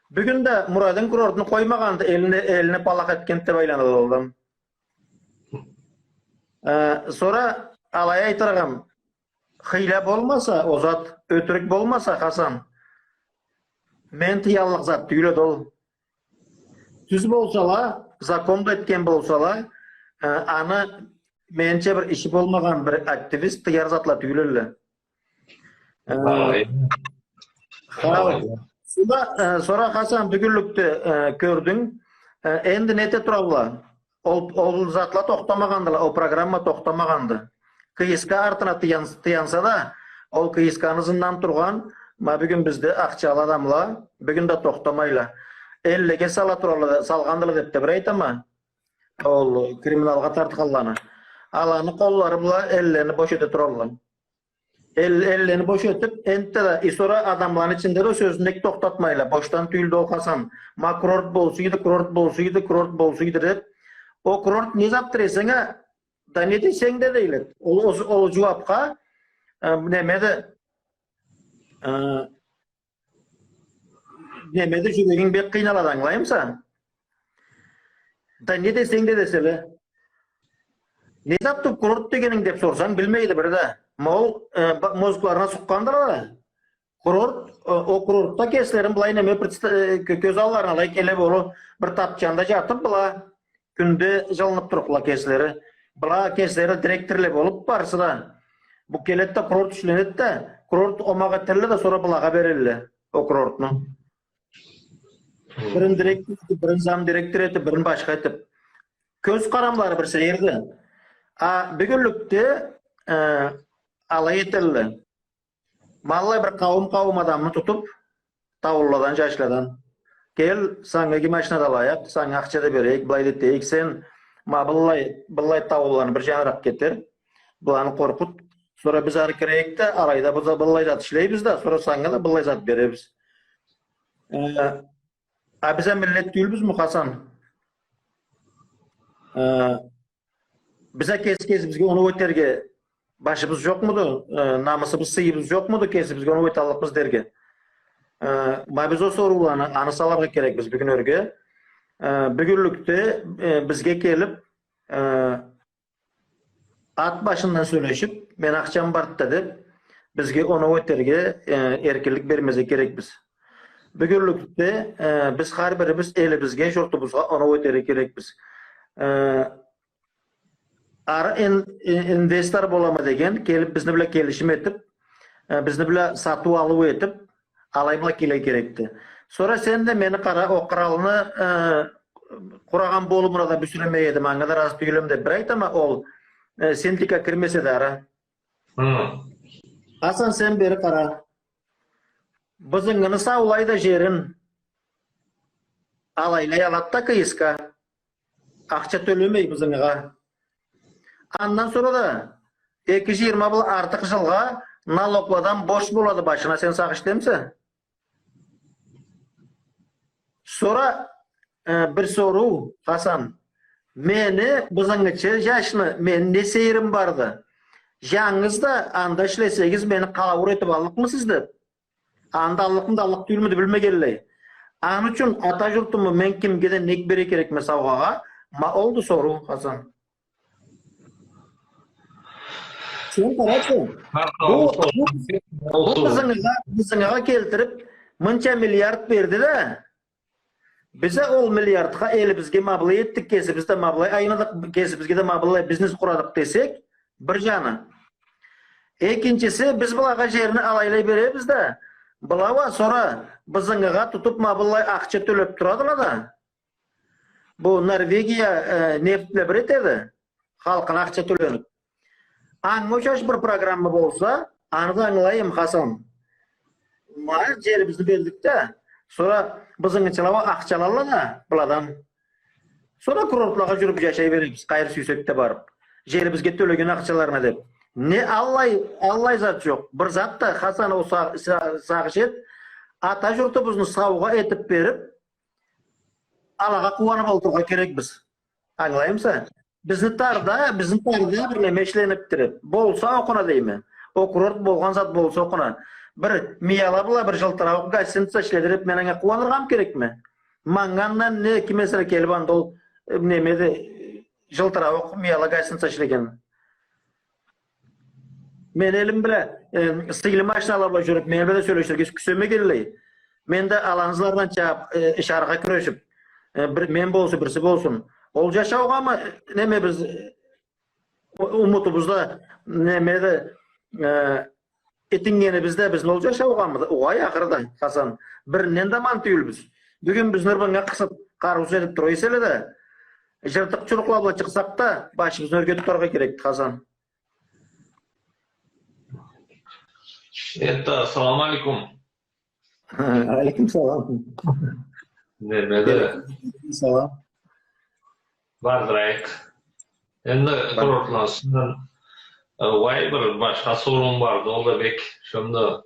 Бюгюн да Мурадин курортну къоймагъанды, элине, элине палах этгенди деп айланады ол адам. Э, сора алай айтырыгъым, хыйла болмаса, ол зат, ётюрюк болмаса, Хасан, мен тыяллыкъ зат тюйюл эди ол. Тюз болсала, законда этген болсала, э, аны менича бир иши болмагъан бир активист тыяр затла тюйюл элле. Э, алай. Хау. Алай. Сора, э, сора, Хасан, бюгюнлюкде, э, кёрдюнг, э, энди нете туралла? Ол, ол затла тохтамагъандыла, ол программа тохтамагъанды. К С К артына тыян-, тыянса да, ол К С К-ны ызындан тургъан, ма бюгюн бизде ахчалы адамла, бюгюн да тохтамайла. Эллеге сала туралла, салгъандыла деп да бир айтама. Ол криминалгъа тартханланы. Аланы къоллары бла эллени бош эте туралла. Эл-, эллени бош этип, энтта да, и сора адамланы ичинде да сёзню нек тохтатмайла, бошдан тюйюлдю ол, Хасан. Ма курорт болсуйду, курорт болсуйду, курорт болсуйду деп. О курорт не затдыр эсе, сенга, да не десенг да дейле. Ол, ол, ол джууапха, э, немеди, э, немеди, джюрегинг бек къыйналады, ангылаймыса? Да не десенг да деселе. Не затды курорт дегенинг деп сорсанг, билмейди бири да. Ма ол, э, ба-, мозгларына сукъгъандыла да. Курорт, э, о курортда кеслерин былай неме, представ-, э, кё-, кёз алларына алай келе болур, бир тапчанда джатып была, кюнде джылынып турукъла кеслери. Была кеслери директорле болуп барысы да. Бу келеди да курорт ишленеди да, курорт омакъ этелле да, сора былагъа берелле о курортну. Бирин директор этип, бирин зам директор этип, бирин башха этип. Кёз къарамлары бир сейирди. А бюгюнлюкде, э, алай этелле. Ма аллай бир къауум-къауум адамны тутуп, таулуладан, джашладан. Кел, санга иги машина да алайыкъ, санга ахча да берейик, былай да этейик, сен ма быллай, быллай таулуланы бир джаныракъ кетер, быланы къоркъут. Сора биз ары кирейик да, алайда биз да быллай зат ишлейбиз да, сора санга да быллай зат беребиз. Э, а биз а миллет тюйюлбюзмю, Хасан? Э, Биз а кес-, кесибизге оноу этерге башыбыз джокъмуду? Э, намысыбыз, сыйыбыз джокъмуду кесибизге оноу эталлыкъбыз дерге? Э, ма биз о сорууланы, аны салыргъа керекбиз бюгюн ёрге. Э, бюгюнлюкде, э, бизге келип, э, ат башындан сёлешип, мен ахчам барды да деп, бизге оноу этерге, э, эркинлик бермезге керекбиз. Бюгюнлюкде, э, биз хар бирибиз элибизге, джуртубузгъа оноу этерге керекбиз. Э, Ары ин-, ин-, инвестор болама деген, келип бизни бла келишим этип, э, бизни бла сатыу-алыу этип, алай бла келе керекди. Сора сен да мени къара, о къралны, э, къурагъан болумуна да бюсюремей эдим, анга да разы тюйюлме деп бир айтама, ол, э, синдикге кирмесе да ары. Хы. Хасан, сен бери къара. Бызынгыны саулай да джерин алайлай алады да кыйыска. Ахча тёлемей бызынгыгъа. Андан сора да эки джыйырма бла артыкъ джылгъа налогладан борч болады башына, сен сагъыш этемисе? Сора, э, бир соруу, Хасан. Мени бызынгычы джашны, мени не сейирим барды? Джангыз да анда ишлесегиз, мени къалауур этип аллыкъмысыз деп. Анда аллыкъмыды, аллыкъ тюйюлмюдю билмегенлей. Аны ючюн ата джуртуму мен кимге да нек бере керекме саугъагъа? Ма олду соруу, Хасан. Сен къарачы. Бу, бу, бу бызынгыгъа, бызынгыгъа келтирип, мынча миллиард берди да. Биз а ол миллиардха элибизге ма былай этдик, кесибиз да ма былай айнадыкъ, кесибизге да ма былай бизнес къурадыкъ десек, бир джаны. Экинчиси, биз былагъа джерни алайлай беребиз да, была уа сора бызынгыгъа тутуп ма былай ахча тёлеп турадыла да. Бу Норвегия, э, нефть бла бир этеди. Халкъына ахча тёленип. Анга ушаш бир программа болса, аны да ангылайым, Хасан. Ма, джерибизни бердик да, сора бызынгычыла уа ахча алалла да быладан. Сора курортлагъа джюрюп джашай беребиз, къайры сюйсек да барып. Джерибизге тёлеген ахчаларына деп. Не аллай, аллай зат джокъ. Бир зат да, Хасан, ол са-, са-, сагъыш эт, ата джуртубузну саугъа этип берип, алагъа къууанып олтурургъа керекбиз. Ангылаймыса? Бизни тарда, бизни тарда бир неме ишленип тура. Болса окъуна дейме. О курорт болгъан зат болса окъуна. Бир мияла бла бир джылтырауукъ гостиница ишледирип, мен анга къууаныргъамы керекме? Манга андан не, ким эсе да келип анда ол, э, немеди, джылтырауукъ мияла гостиница ишлеген. Мен элим бла, э, сыйлы машинала бла джюрюп, мен бла да сёлеширге кюсемегенлей. Мен да аланы ызларындан чабып, э, ышаргъа кюрешип, э, бир мен болсун, бирси болсун. Ол джашаугъамы, э, неме биз, э, у-, умутубузда, неме да, э, итиннгенибизде бизни ол джашаугъамы? Угъай, ахырда, Хасан, биринден да аман тюйюлбюз. Бюгюн бизни ырбыннга къысып, къарыусуз этип тура эселе да, джыртыкъ-чурукъла бла чыкъсакъ да, башыбызны ёрге тутаргъа керекди, Хасан. Это, салам алейкум. Алейкум салам. Немеди? Алейкум салам. Бардырайыкъ. Энди курортланы юсюнден, Э, уай, бир башха соруу барды, ол да бек, шёндю.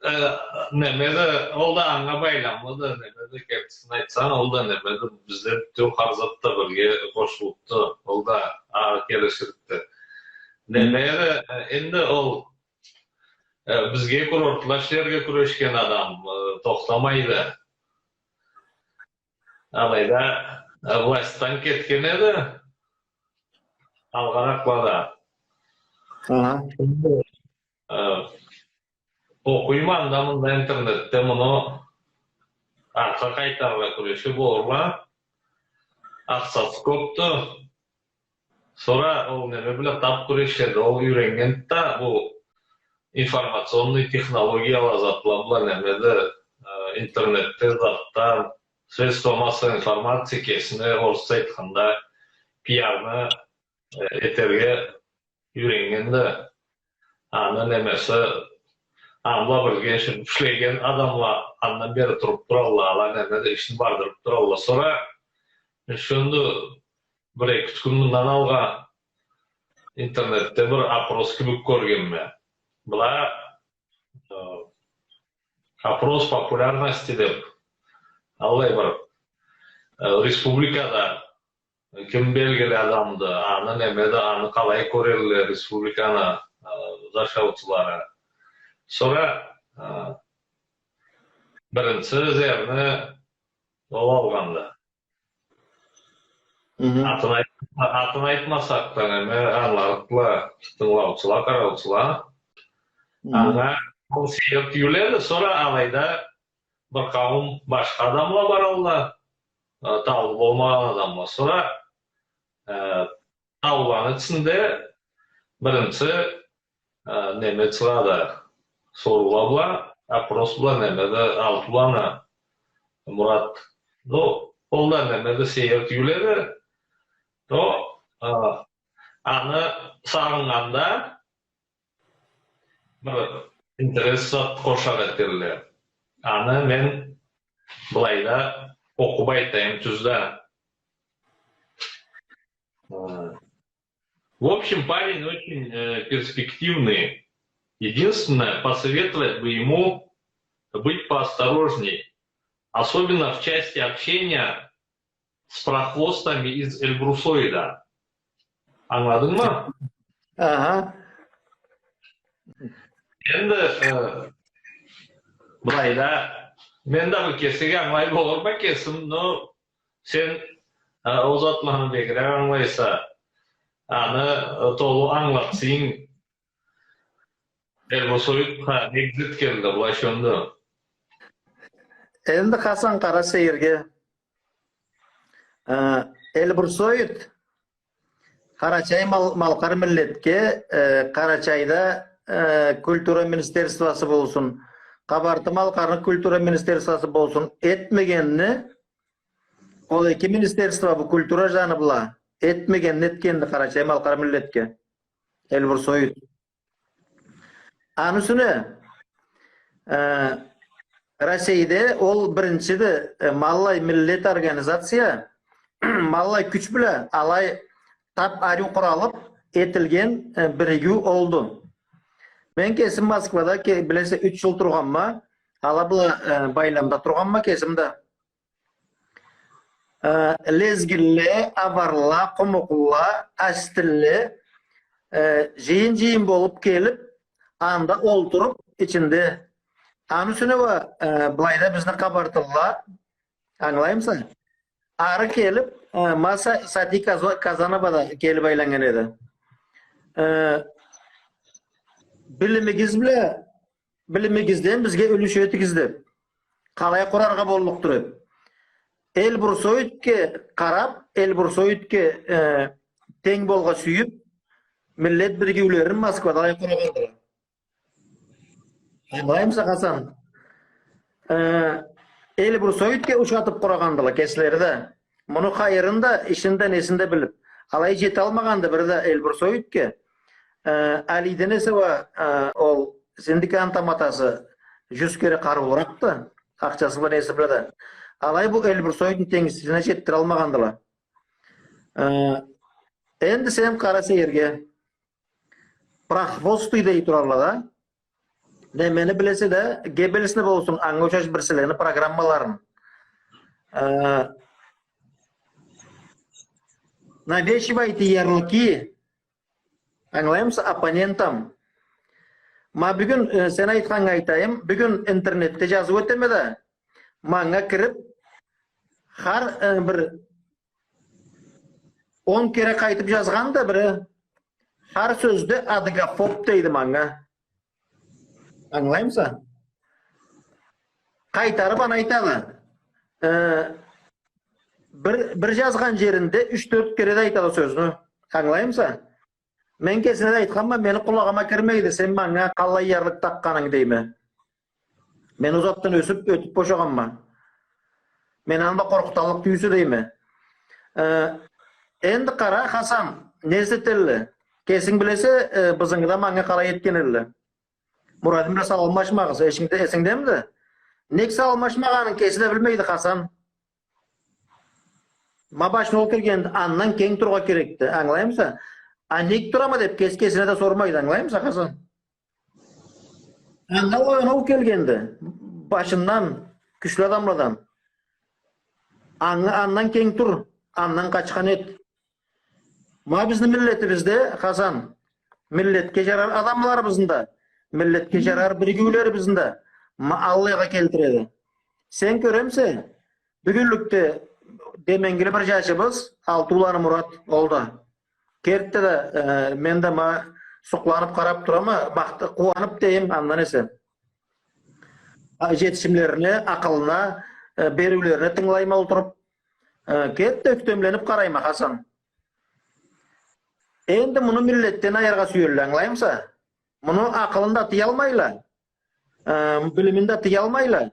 Э, немеди, ол да анга байламлыды, немеди, кертисин айтсанг, ол да немеди, бизде бютеу хар зат да бирге къошулупду, ол да ары келиширикди. Немеди, э, энди ол, э, бизге курортла ишлерге кюрешген адам, э, тохтамайды. Алайда, э, властьдан кетген эди. Алгъаракълада. Аха. Э, окъуйма анда-мында интернетде муну артха къайтарыргъа кюреши болурла. Ахсасы кёпдю. Сора ол неме бла тап кюрешеди, ол юйреннгенди да, бу информационный технологияла, затла бла немеди, э, интернетде затдан, средства массовой информации, кесине, орусча айтханда, пиарны, э, этерге юйреннгенди. Аны немеси, аны бла бирге ишлеген адамла андан бери туруп туралла, ала немеди, ишин бардырып туралла. Сора, шёндю, бир-эки-юч кюн мындан алгъа интернетде бир опрос кибик кёргенме. Была, э, опрос популярности деп, аллай бир, э, республикада ким белгили адамды, аны немеди, аны къалай кёрелле республиканы, э, жашаучулары. Сора, э, биринчи жерни ол алгъанды. Мгм. Атын айт-, атын айтмасакъ да, неме, ангыларыкъла тынгылаучула, къараучула. Мгм. Анга ол сейир тюйюледи, сора алайда бир къауум башха адамла баралла, э, таулу болмагъан адамла. Сора, э, таулуланы ичинде биринчи, э, неме чыгъады, соруула бла, опрос бла, немеди, алты уланы, Мурат. Ну, ол да немеди, сейир тюйюледи. Но, э, аны сагъыннганда, бир интерес зат къошакъ этелле. Аны мен былайда окъуп айтайым тюзде. Э, в общем, парень очень, э, перспективный. Единственное, посоветовать бы ему быть поосторожней, особенно в части общения с прохвостами из Эльбрусоида. Ангыладынгмы? Аха. Энди, э, былайда, мен да бир кесек ангылай болурма кесим, но сен, э, ол затланы бегирек ангылайса, аны, э, толу ангылатсанг, Эльбрусоидха не зат келди, былай шёндю. Энди, Хасан, къара сейирге. Э, Эльбрусоид къарачай-мал-, малкъар миллетге, э, Къарачайда, э, культура министерствосы болсун, Къабарты-Малкъарны культура министерствосы болсун, этмегенни, ол эки министерство бу культура жаны бла этмегенни этгенди къарачай-малкъар миллетге Эльбрусоид. Аны юсюне, э, Россейде ол биринчиди, э, ма аллай миллет организация, ма аллай кюч бла алай тап ариу къуралып этилген, э, биригиу олду. Мен кесим Москвада ке-, билесе, юч жыл тургъанма, ала бла, э, байламда тургъанма кесим да. Э, лезгинле, аварла, къумукълула, аситинле, э, жыйын-жыйын болуп келип, анда олтуруп ичинде. Аны юсюне уа, э, былайда бизни къабартылыла, ангылаймыса? Ары келип, э, ма Са-, Сати Каза-, Казанова да келип айланнган эди. Э, билимигиз бла билимигизден бизге юлюш этигиз деп. Къалай къураргъа боллукъду деп. Эльбрусоидге къарап, Эльбрусоидге, э, тенг болургъа сюйюп, миллет биригиулерин Москвада алай къурагъандыла. Ангылаймыса, Хасан? Э, Эльбрусоидге ушатып къурагъандыла кеслери да. Муну хайырын да, ишин да, несин да билип. Алай жеталмагъанды бири да Эльбрусоидге. Э, Алийден эсе уа, э, ол Синдиканы таматасы жюз кере къарыулуракъды. Акъчасы бла, неси бла да. Алай бу Эльбрусоидни тенгсизине жетдиралмагъандыла. Э, энди сен къара сейирге. Прохвосты дей туралла да. Немени билесе да, Геббельсни болсун, анга ушаш бирсилени программаларын. Э, навешивайте ярлыки, ангылаймыса, оппонентам. Ма бюгюн, э, сен айтханнга айтайым, бюгюн интернетде жазып ётеме да, манга кирип, хар, э, бир он кере къайтып жазгъан да бири, хар сёзде адыгофоб дейди манга. Ангылаймыса? Къайтарып аны айтады. Э, бир, бир жазгъан жеринде юч-тёрт кере да айтады сёзню. Ангылаймыса? Мен кесине да айтханма, мени къулагъыма кирмейди, сен манга къаллай ярлык такъгъанынг дейме. Мен ол затдан ёсюп, ётюп бошагъанма. Мен аны бла къоркъуталлыкъ тюйюлсе дейме. Э, энди къара, Хасан, не эсе этелле? Кесинг билесе, э, бызынгыда манга къалай этген элле. Мурадим бла саламлашмагъыз, эшингде, эсингдемиди? Нек саламлашмагъанын кеси да билмейди, Хасан. Ма башына ол киргенди, андан кенг турургъа керекди, ангылаймыса? А нек турама деп кеси кесине да сормайды, ангылаймыса, Хасан? Анга оянуу келгенди, башындан, кючлю адамладан. Анга, андан кенг тур, андан къачхан эт. Ма бизни миллетибизде, Хасан, миллетге жарар адамларыбызны да, миллетге жарар биригиулерибизни да, ма аллайгъа келтиреди. Сен кёремисе, бюгюнлюкде деменгили бир жашыбыз, Алтууланы Мурат, ол да. Керти да, э, мен да ма сукъланып къарап турама, махт-, къууанып дейим, андан эсе. А, жетишимлерине, акъылына, э, бериулерине тынгылайма олтуруп, э, керти да ёхтемленип къарайма, Хасан. Энди муну миллетден айырыргъа сюелле, ангылаймыса? Муну акъылын да тыялмайла, э, билимин да тыялмайла.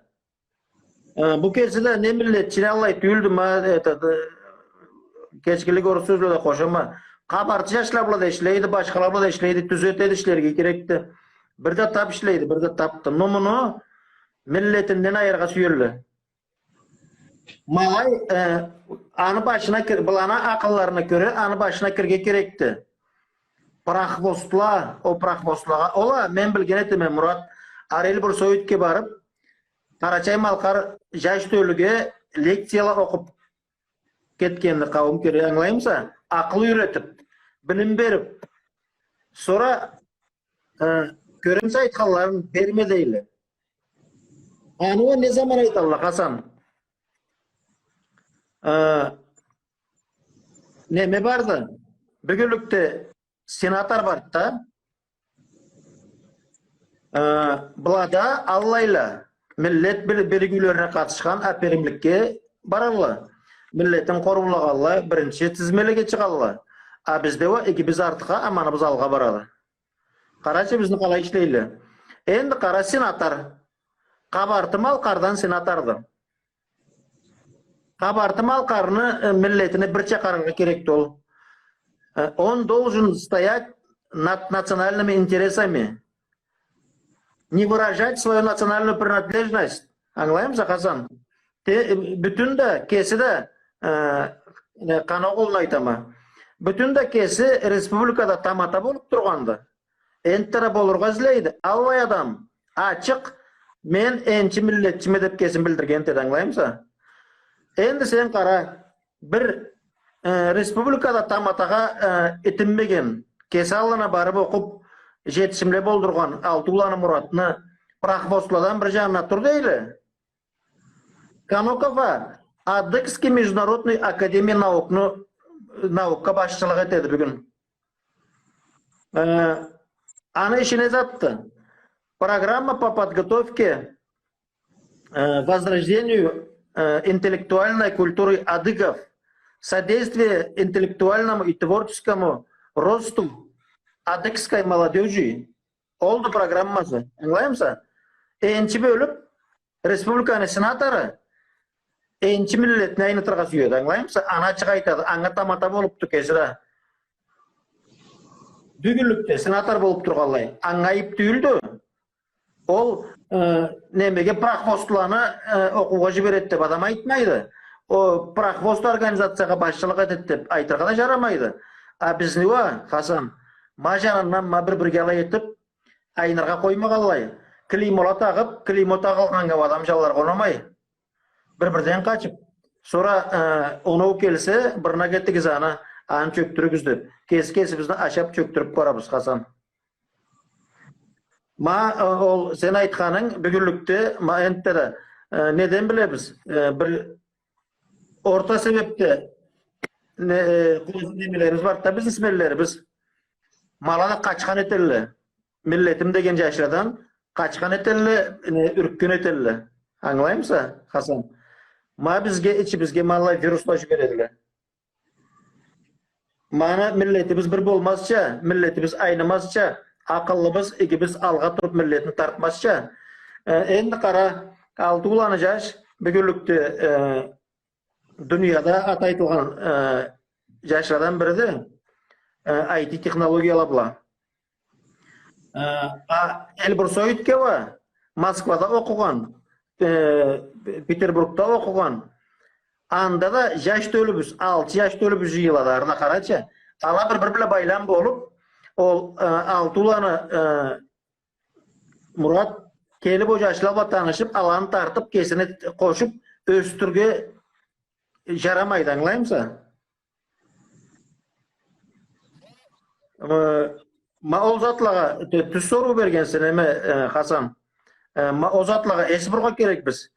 Э, бу кеси да не миллетчи, не аллай тюйюлдю, ма, это, э, кечгинлик орус сёзле да къошама. Къабарты жашла бла да ишлейди, башхала бла да ишлейди, тюзетеди, ишлерге керекди. Бир да тап ишлейди, бир да тапды. Но муну миллетинден айырыргъа сюелле. Ма алай, э, аны башына кир-, быланы акъылларына кёре, аны башына кирге керекди. Прохвостла, о прохвостлагъа, ол а, мен билген этеме, Мурат, Орел-Бурсоюдге барып, Къарачай-Малкъар жаш тёлюге лекцияла окъуп кетгенди, къауум кёре, ангылаймыса? Акъыл юйретип, билим берип, сора, э, кёремисе, айтханларын берме дейле. Аны уа не заман айталла, Хасан? Э, неме барды? Бюгюнлюкде сенатор барды да, э, былада аллайла, миллет бир-, биригиулерине къатышхан аперимликге баралла. Миллетин къоруулагъанла, биринчи тизмелеге чыгъалла. А бизде уа эгибиз артха, аманыбыз алгъа барады. Къарачы, бизни къалай ишлейле. Энди къара, сенатор. Къабарты-Малкъардан сенаторду. Къабарты-Малкъарны, э, миллетине бирча къараргъа керекди ол. Э, он должен стоять над национальными интересами. Не выражать свою национальную принадлежность. Ангылаймыса, Хасан? Те-, э, бютюн да, кеси да, э, э, Къаноглуну айтама. Бютюн да кеси республикада тамата болуп тургъанды. Энтта да болургъа излейди. Аллай адам, ачыкъ, мен энчи миллетчиме деп кесин билдирген этеди, ангылаймыса? Энди сен къара, бир, э, республикада таматагъа, э, итинмеген, кеси аллына барып окъуп, жетишимле болдургъан Алтууланы Муратны прохвостладан бир жанына тур дейле. Каноков а Адыгский международный академия наукну, наукга башчылыкъ этеди бюгюн. Э, аны иши не затды? Программа по подготовке, э, возрождению, э, интеллектуальной культуры адыгов, содействие интеллектуальному и творческому росту адыгской молодёжи. Олду программасы. Ангылаймыса? Энчи бёлюп, республиканы сенатору энчи миллетни айнытыргъа сюеди, ангылаймыса? Аны ачыкъ айтады, анга тамата болупду кеси да. Бюгюнлюкде сенатор болуп тургъанлай, анга айып тюйюлдю. Ол, э, немеге, прохвостланы, э, окъуугъа жибереди деп адам айтмайды. О прохвост организациягъа башчылыкъ этеди деп айтыргъа да жарамайды. А бизни уа, Хасан, Ма жанындан ма бир-бирге алай этип, айныргъа къоймагъанлай. Клеймола тагъып, клеймо тагъылгъаннга адам жанларгъа унамай. Бир-бирден къачып. Сора, э, оноу келсе, бир наг этигиз аны, аны чёкдюрюгюз деп. Кеси кесибизни ашап чёкдюрюп барабыз, Хасан. Ма, э, ол сен айтханынг бюгюнлюкде, ма энтда да, э, неден билебиз? Э, бир орта себепде не, э, къоз-, немелерибиз бар да, бизнесменлерибиз. Ма ала да къачхан этелле. Миллетим деген жашладан къачхан этелле, не, юркген этелле. Ангылаймыса, Хасан? Ма бизге, ичибизге ма аллай вирусла жибередиле. Ма аны миллетибиз бир болмазча, миллетибиз айнымазча, акъыллыбыз, игибиз алгъа туруп миллетин тартмазча, э, энди къара, алты уланы жаш бюгюнлюкде, э, дунияда аты айтылгъан, э, жашладан бириди, э, I T технологиялары бла. Э, а, Эльбрусоидге уа Москвада окъугъан, э, Петербургда окъугъан. Анда да жаш тёлюбюз, алты жаш тёлюбюз жыйылады, ары да къарачы. Ала бир-бири бла байлам болуп, ол, э, алты уланы, э, Мурат келип, ол жашла бла танышып, аланы тартып, кесине къошуп, ёсдюрюрге жарамайды, ангылаймыса? Э, ма ол затлагъа, тю-, тюз соруу бергенсе, неме, э, Хасан. Э, ма ол затлагъа эс бурургъа керекбиз.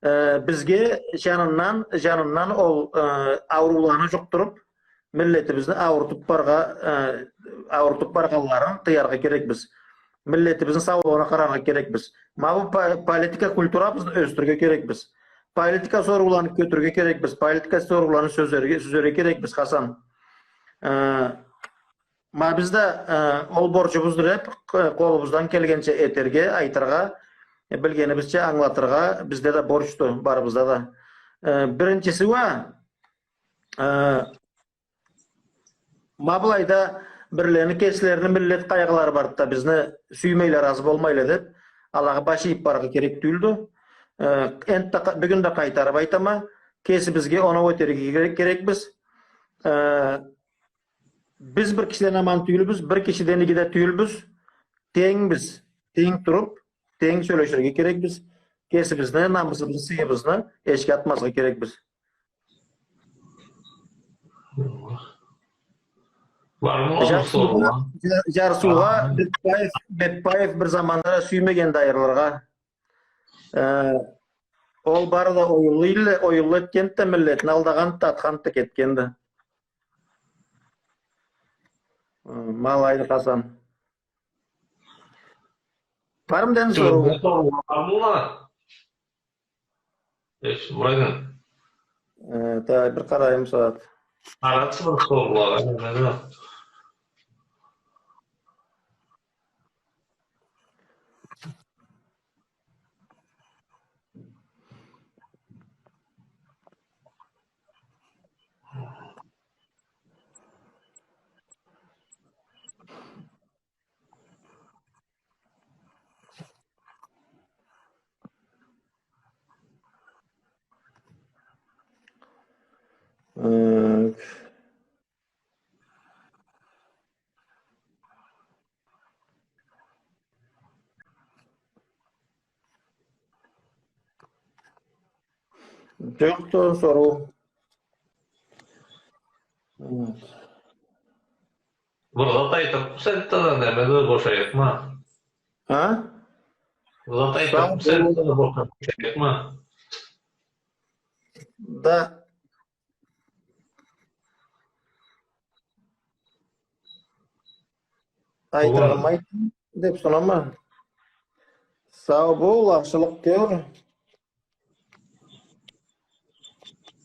Э, бизге жанындан, жанындан ол, э, аурууланы жукъдуруп, миллетибизни аууртуп баргъа-, э, аууртуп баргъанларын тыяргъа керекбиз. Миллетибизни саулугъуна къараргъа керекбиз. Ма бу по-, политика культурабызны ёсдюрюрге керекбиз. Политика сорууланы кётюрюрге керекбиз. Политика сорууланы сюзерге, сюзерге керекбиз, Хасан. Э, ма биз да, э, ол борчубузду деп, э, къолубуздан келгенча этерге, айтыргъа, э, билгенибизча ангылатыргъа бизде да борчду, барыбызда да. Э, биринчиси уа, э, ма былайда бирлерини кеслерини миллет къайгъылары барды да, бизни сюймейле, ыразы болмайла деп, алагъа баш ийип барыргъа керек тюйюлдю. Э, энтда къа-, бюгюн да къайтарып айтама, кесибизге оноу этерге керек, керекбиз. Э, биз бир кишиден аман тюйюлбюз, бир кишиден иги да тюйюлбюз. Тенгбиз. Тенг туруп, тенг сёлеширге керекбиз. Кесибизни, намысыбызны, сыйыбызны эшикге атмазгъа керекбиз. Бармы ол соруу? Жарсыугъа, жа-, жарсыугъа Бекбаев, Бекбаев бир заманда да сюймегенди айырылыргъа. Э, ол бары да оюллу элле, оюллу этгенди да, миллетин алдагъанды да, атханды да, кетгенди. Э, ма алайды, Хасан. Бармыды энди соруу? Соруу бармыды? Эс бурайын. Э, да, бир къарайым сагъат. Къарачы бир соруулагъа, неме да. Так. Жокъду соруу. Вот. Бир зат айтырыкъмыса, энтда да, неме да, бошайыкъма. А? Бир зат айтырыкъмыса, энтда да, бошайыкъма. Да. Айтырыгъымы айтдым деп сунама. Сау бол, ахшылыкъ кёр.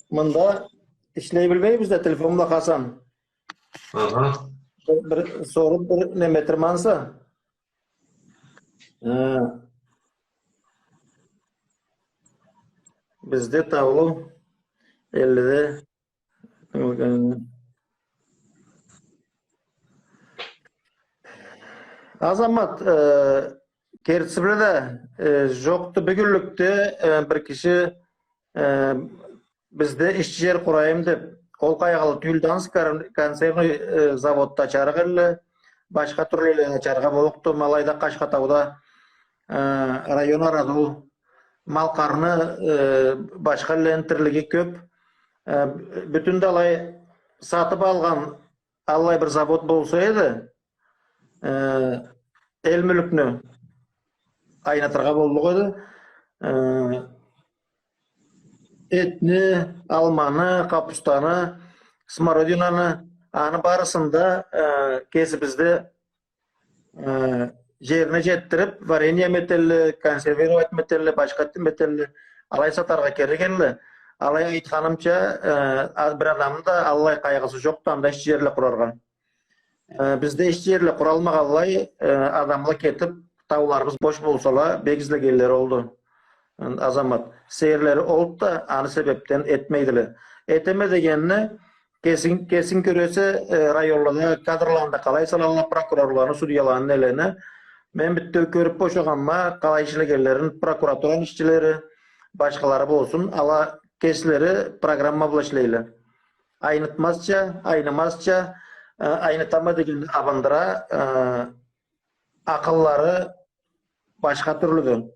Мында ишлей билмейбиз да, телефон бла, Хасан. Аха. Бир, бир соруп, бир неме этирманса. Э, бизде таулу, эллиде. Азамат, э, кертиси бла да, э, жокъду бюгюнлюкде, э, бир киши, э, бизде ишчи жер къурайым деп, ол къайгъылы тюйюлдю, ансы кон-, консервный, э, заводда ачарыкъ элле, башха тюрлю ачаргъа боллукъду. Ма алайда Къашхатауда, э, район арадыл, Малкъарны, э, башха эллени тирлиги кёп. Э, бютюн да алай сатып алгъан аллай бир завод болса эди, э, эл мюлкню айнытыргъа боллукъ эди. Э, этни, алманы, къапустаны, смородинаны, аны барысын да, э, кесибизде, э, жерине жетдирип, варенье этелле, консервировать этелле, башха этелле, алай сатаргъа керек эди. Алай айтханымча, э, а-, бир адамны да аллай къайгъысы жокъду, анда ишчи жерле къураргъа. Э, бизде ишчи жерле къуралмагъанлай, э, адамла кетип, тауларыбыз бош болсала, бек излегенлери олду. Азамат. Сейирлери олду да, аны себепден этмейдиле. Этеме дегенни, кесинг, кесинг кёресе, э, районлада кадрланы да къалай салалла, прокурорланы, судьяланы, нелени. Мен битеу кёрюп бошагъанма, къалай ишлегенлерин, прокуратураны ишчилери, башхалары болсун, ала кеслери программа бла ишлейле. Айнытмазча, айнымазча, э, айнытама дегенни абындыра, э, акъыллары башха тюрлюдю.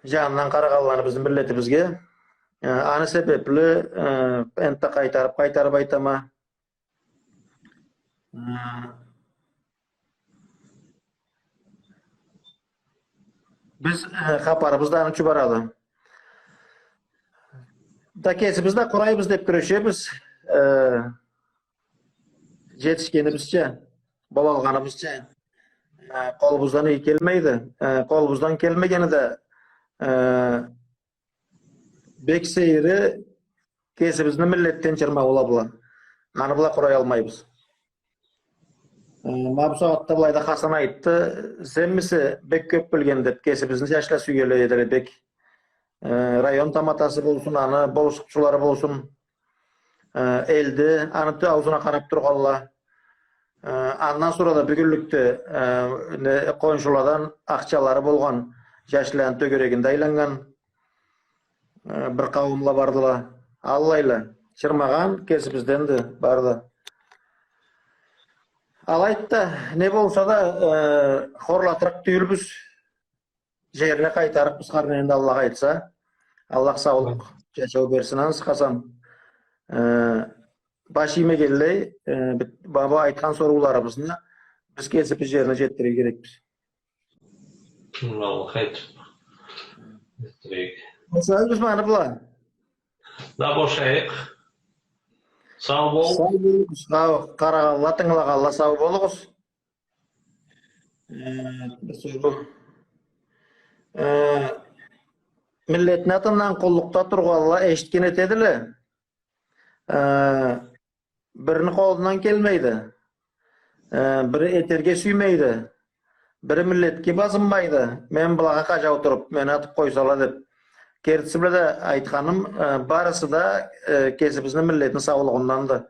Жанындан къарагъанланы бизни миллетибизге. Э, аны себепли, э, энтда къайтарып, къайтарып айтама. Э, биз, э, хапарыбыз да аны ючюн барады. Да кесибиз да къурайбыз деп кюрешебиз. Э, жетишгенибизча, болалгъаныбызча, э, къолубуздан иги келмейди. Э, къолубуздан келмегени да, э, бек сейири кесибизни миллетден чырмау бла. Аны бла къурай алмайбыз. Э, ма бусагъатда былайда Хасан айтды, сенмисе бек кёп билген деп, кесибизни жашла сюелле эдиле бек. Э, район таматасы болсун, аны болушхучулары болсун, э, элде аны тю-, аузуна къарап тургъанла. Э, андан сора да бюгюнлюкде, э, не, къоншуладан ахчалары болгъан жашланы тёгерегинде айланнган, э, бир къауумла бардыла. Аллайла. Чырмагъан кесибизденди бары да. Алайды да, не болса да, э, хорлатырыкъ тюйюлбюз. Жерине къайтарыкъбыз хар нени да, Аллах айтса. Аллах саулукъ, жашау берсин аны сыхасам. Э, баш иймегенлей, э, бит-, ба-, бу айтхан сорууларыбызны биз кесибиз жерине жетдирирге керекбиз. Аллах айтса. Жетдирейик. Бошайыкъмы аны бла? Да, бошайыкъ. Сау бол. Сау болугъуз. Сау, къарагъанла, тынгылагъанла, сау болугъуз. Э, бир соруу. Э, миллетни атындан къуллукъда тургъанла эшитген этедиле. Э, бирини къолундан келмейди. Э, бири этерге сюймейди. Бири миллетге базынмайды. Мен былагъа къажау туруп, мени атып къойсала деп. Кертиси бла да айтханым, э, барысы да, э, кесибизни миллетни саулугъунданды.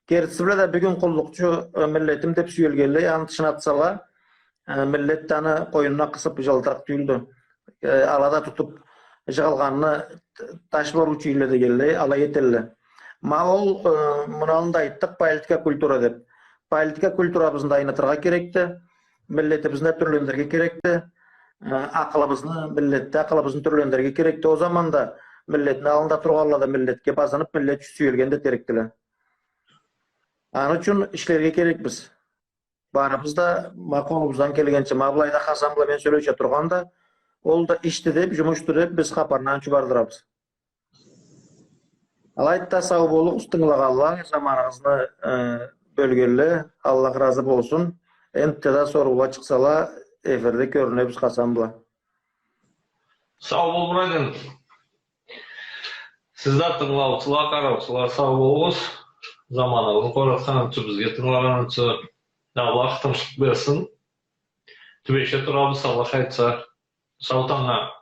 Кертиси бла да бюгюн къуллукъчу, э, миллетим деп сюелгенлей, аны тышына атсала, э, миллет да аны къойнуна къысып, жылытырыкъ тюйюлдю. Э, ала да тутуп, жыгъылгъанны таш бла уручу эдиле дегенлей, алай этелле. Ма ол, э, муну аллында айтдыкъ, политика культура деп. Политика культурабызны да айнытыргъа керекди. Миллетибизни да тюрлендирирге керекди. Э, акъылыбызны, миллетде акъылыбызны тюрлендирирге керекди. Ол заманда миллетни аллында тургъанла да миллетге базынып, миллет ючюн сюелген да этерикдиле. Аны ючюн ишлерге керекбиз. Барыбыз да ма къолубуздан келгенча, ма былайда Хасан бла мен сёлеше тургъанда, ол да ишди деп, жумушду деп, биз хапарны аны ючюн бардырабыз. Алайды да, сау болугъуз, тынгылагъанла, заманыгъызны, э, бёлгенле, Аллах разы болсун. Энтта да соруула чыкъсала, эфирде кёрюнебиз Хасан бла. Сау бол, Мурадин. Сиз да, тынгылаучула, къараучула, сау болугъуз. Заманыгъызны къоратханыгъыз ючюн, бизге тынгылагъаныгъыз ючюн. Аллах тынчлыкъ берсин. Тюбеше турабыз, Аллах айтса. Сау тангнга.